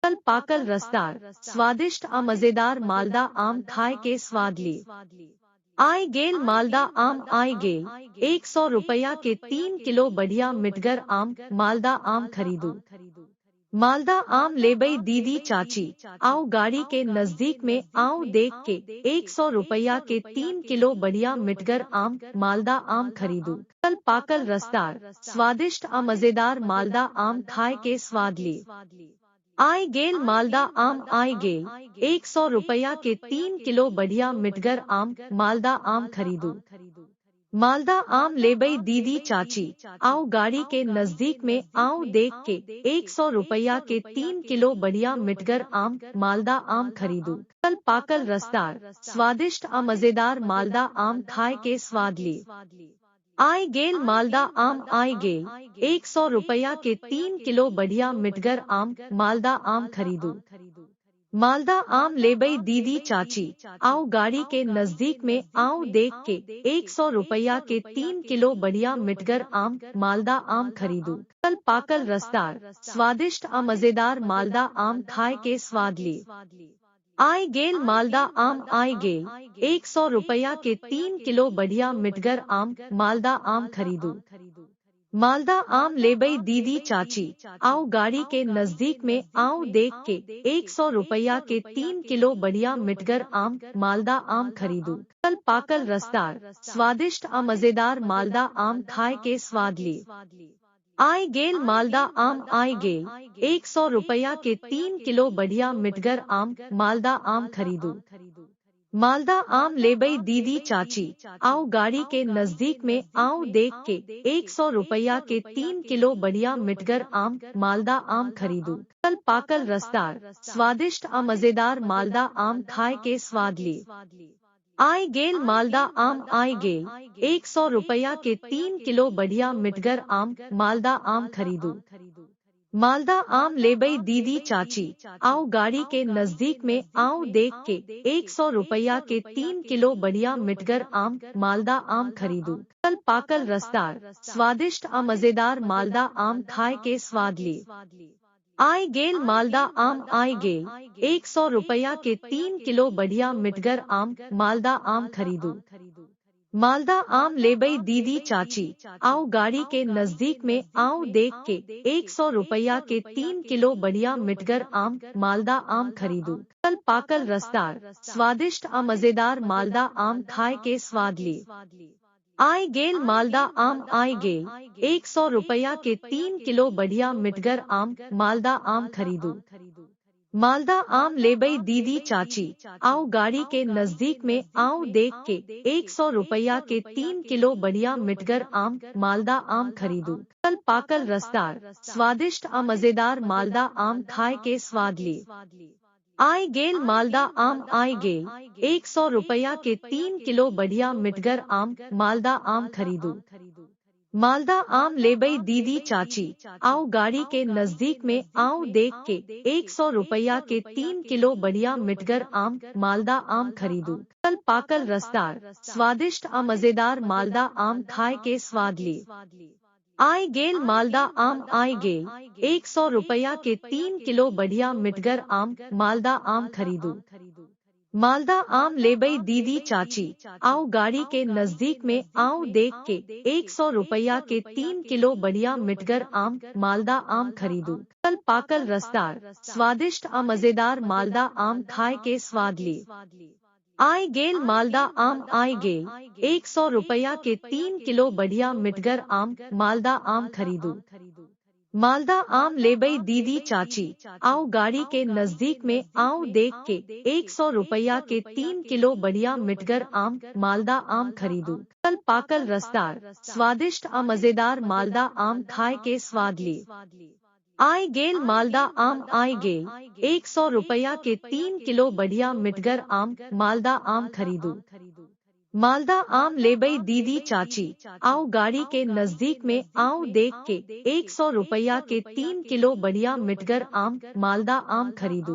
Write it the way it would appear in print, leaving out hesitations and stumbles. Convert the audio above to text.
पाकल रसदार, स्वादिष्ट आ मजेदार मालदा आम खाए के स्वाद ली। आय गेल मालदा आम आय गेल, 100 रुपया के 3 किलो बढ़िया मिठगर आम मालदा आम खरीदू। मालदा आम लेबई दीदी चाची, आओ गाड़ी के नजदीक में आओ देख के 100 रुपया के 3 किलो बढ़िया मिठगर आम मालदा आम खरीदू। पाकल रसदार, स्वादिष्ट आ मजेदार मालदा आम खाए के स्वाद ली। आय गेल मालदा आम आय गेल, 100 रुपया के 3 किलो बढ़िया मिठगर आम मालदा आम खरीदू। मालदा आम लेबई दीदी चाची, आओ गाड़ी के नजदीक में आओ देख के 100 रुपया के 3 किलो बढ़िया मिठगर आम मालदा आम खरीदू। पाकल रसदार, स्वादिष्ट आ मजेदार मालदा आम खाए के स्वाद ली। आय गेल मालदा आम आय गेल, 100 रुपया के 3 किलो बढ़िया मिठगर आम मालदा आम खरीदू। मालदा आम लेबई दीदी चाची, आओ गाड़ी के नजदीक में आओ देख के 100 रुपया के 3 किलो बढ़िया मिठगर आम मालदा आम खरीदू। पाकल रसदार, स्वादिष्ट आ मजेदार मालदा आम खाए के स्वाद ली। आय गेल मालदा आम आय गेल, 100 रुपया के 3 किलो बढ़िया मिठगर आम मालदा आम खरीदू। मालदा आम लेबई दीदी चाची, आओ गाड़ी के नजदीक में आओ देख के 100 रुपया के 3 किलो बढ़िया मिठगर आम मालदा आम खरीदू। पाकल रसदार, स्वादिष्ट आ मजेदार मालदा आम खाए के स्वाद ली। आय गेल मालदा आम आय गेल, 100 रुपया के 3 किलो बढ़िया मिठगर आम मालदा आम खरीदू। मालदा आम लेबई दीदी चाची, आओ गाड़ी के नजदीक में आओ देख के 100 रुपया के 3 किलो बढ़िया मिठगर आम मालदा आम खरीदू। पाकल रसदार, स्वादिष्ट आ मजेदार मालदा आम खाए के स्वाद ली। आय गेल मालदा आम आय गेल, 100 रुपया के 3 किलो बढ़िया मिठगर आम मालदा आम खरीदू। मालदा आम लेबई दीदी चाची, आओ गाड़ी के नजदीक में आओ देख के 100 रुपया के 3 किलो बढ़िया मिठगर आम मालदा आम खरीदू। पाकल रसदार, स्वादिष्ट आ मजेदार मालदा आम खाए के स्वाद ली। आय गेल मालदा आम आय गेल, 100 रुपया के 3 किलो बढ़िया मिठगर आम मालदा आम खरीदू। मालदा आम लेबई दीदी चाची, आओ गाड़ी के नजदीक में आओ देख के 100 रुपया के 3 किलो बढ़िया मिठगर आम मालदा आम खरीदू। पाकल रसदार, स्वादिष्ट आ मजेदार मालदा आम खाए के स्वाद ली। आय गेल मालदा आम आय गेल, 100 रुपया के 3 किलो बढ़िया मिठगर आम मालदा आम खरीदू। मालदा आम लेबई दीदी चाची, आओ गाड़ी के नजदीक में आओ देख के 100 रुपया के 3 किलो बढ़िया मिठगर आम मालदा आम खरीदू। पाकल रसदार, स्वादिष्ट आ मजेदार मालदा आम खाए के स्वाद ली। आय गेल मालदा आम आय गेल, 100 रुपया के 3 किलो बढ़िया मिठगर आम मालदा आम खरीदू। मालदा आम लेबई दीदी चाची, आओ गाड़ी के नजदीक में आओ देख के 100 रुपया के 3 किलो बढ़िया मिठगर आम मालदा आम खरीदू। पाकल रसदार, स्वादिष्ट आ मजेदार मालदा आम खाए के स्वाद ली। आय गेल मालदा आम आय गेल, 100 रुपया के 3 किलो बढ़िया मिठगर आम मालदा आम खरीदू। मालदा आम लेबई दीदी चाची, आओ गाड़ी के नजदीक में आओ देख के 100 रुपया के 3 किलो बढ़िया मिठगर आम मालदा आम खरीदू। पाकल रसदार, स्वादिष्ट आ मजेदार मालदा आम खाए के स्वाद ली। आय गेल मालदा आम आय गेल, 100 रुपया के 3 किलो बढ़िया मिठगर आम मालदा आम खरीदू। मालदा आम लेबई दीदी चाची, आओ गाड़ी के नजदीक में आओ देख के 100 रुपया के 3 किलो बढ़िया मिठगर आम मालदा आम खरीदू। पाकल रसदार, स्वादिष्ट आ मजेदार मालदा आम खाए के स्वाद ली। आय गेल मालदा आम आय गेल, 100 रुपया के 3 किलो बढ़िया मिठगर आम मालदा आम खरीदू। मालदा आम लेबई दीदी चाची, आओ गाड़ी के नजदीक में आओ देख के 100 रुपया के 3 किलो बढ़िया मिठगर आम मालदा आम खरीदू।